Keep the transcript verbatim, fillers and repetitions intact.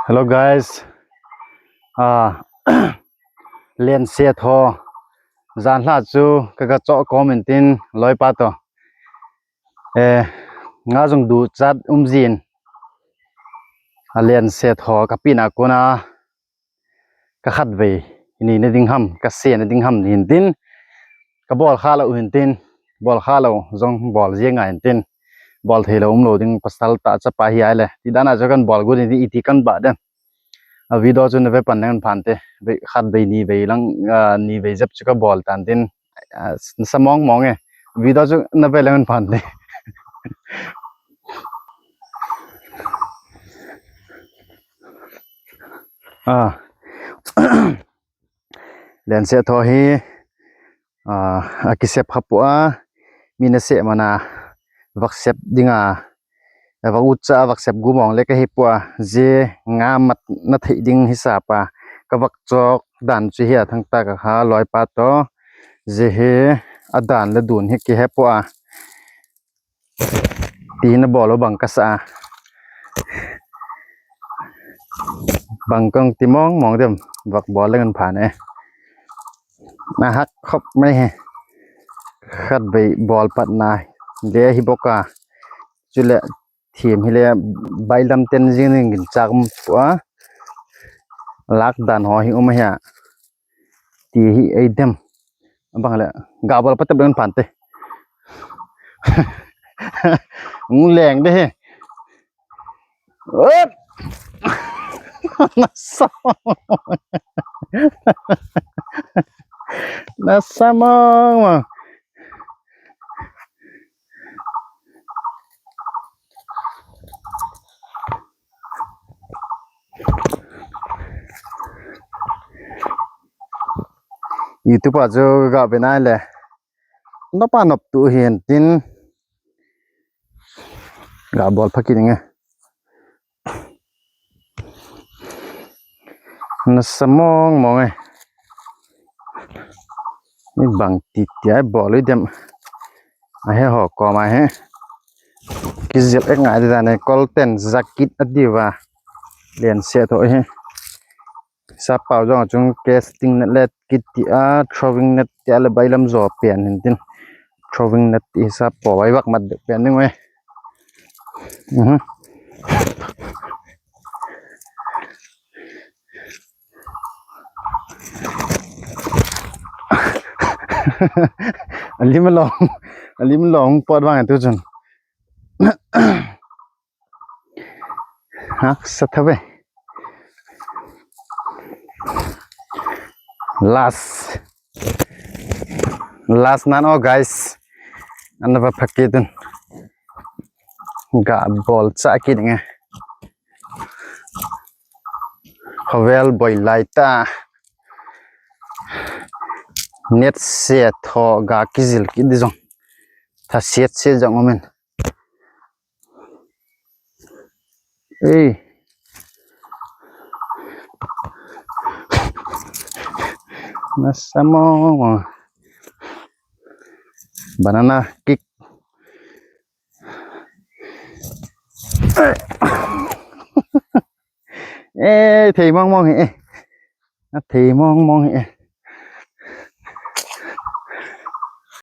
Hello guys. Ah, lense thaw zan hla chu ka ga chaw kawm intin lawipa tawh, eh, nga zong du chat um zin, a lense thaw ka pina kuna ka khatvei ni na ding ham, ka se na ding ham ni intin, ka bawl kha lo intin, bawl kha lo zong bawl zia nga intin, bawl thei lo um lo ding pasal ta chapa hi ai le. Ti dana chu kan bawl gu ni ti kan ba dem. A video chu na ve pan leng phan te. Ve khatvei ni vei lang, ah, ni vei zep chu ka bawl tan tin. Ah, sa mawng mawng e. Video chu na ve leng phan te. Ah. Lense thaw hi, ah, a kisep kha pua, mi na se mana vak sep dinga, a vak ut cha vak sep gu mawng le ka hi pua, zia nga mat na thei ding hi sapa, ka vak chawk dan chu hi a thang ta ka ha lawipa tawh, zia hi a dan le dun hi ki he pua. Ti na bawl lo bang ka sa. Bang kong ti mawng mawng dem, vak bawl leng an phan e. Na hak khop mai he. Khatvei bawl pat na le hi bawk a. Chu le thiem hi le bailam ten zing ning in chak pua. Lak dan ho hi um a hia. Ti hi ei dem. Bang le, ga bawl pat leng phan te. Ung leng de he. Ot! Na sa. Na sa mawng mawng. YouTube-a chu ga ve nai le. Nop a nop tu hi intin. Ga bawl pha ki ding e. Na sa mawng mawng e. Ni bang ti ti ai bawl i dem. A he ho ko ma he. Kizil ek ngai de ne kol ten zakit a diva. Lense thaw hi. Sap pau zong chung casting net let kit ti a, throwing net ti a le bailam zo pian hin tin. Throwing net ti sap pau ai vak mat deuh pian ding we. Mhm. A lim long, a lim long pot vang tu chun. Hak sa tha ve. Last. Last nan o guys. An va phak ki tun. Ga bawl cha ki ding e. Khawvel boi lai ta. Net se thaw ga kizil ki di zong. Tha siet siet zong omen. Ei. Na sa mawng mawng. Banana kick. Ei, thei mawng mawng hi e. Na thei mawng mawng hi e.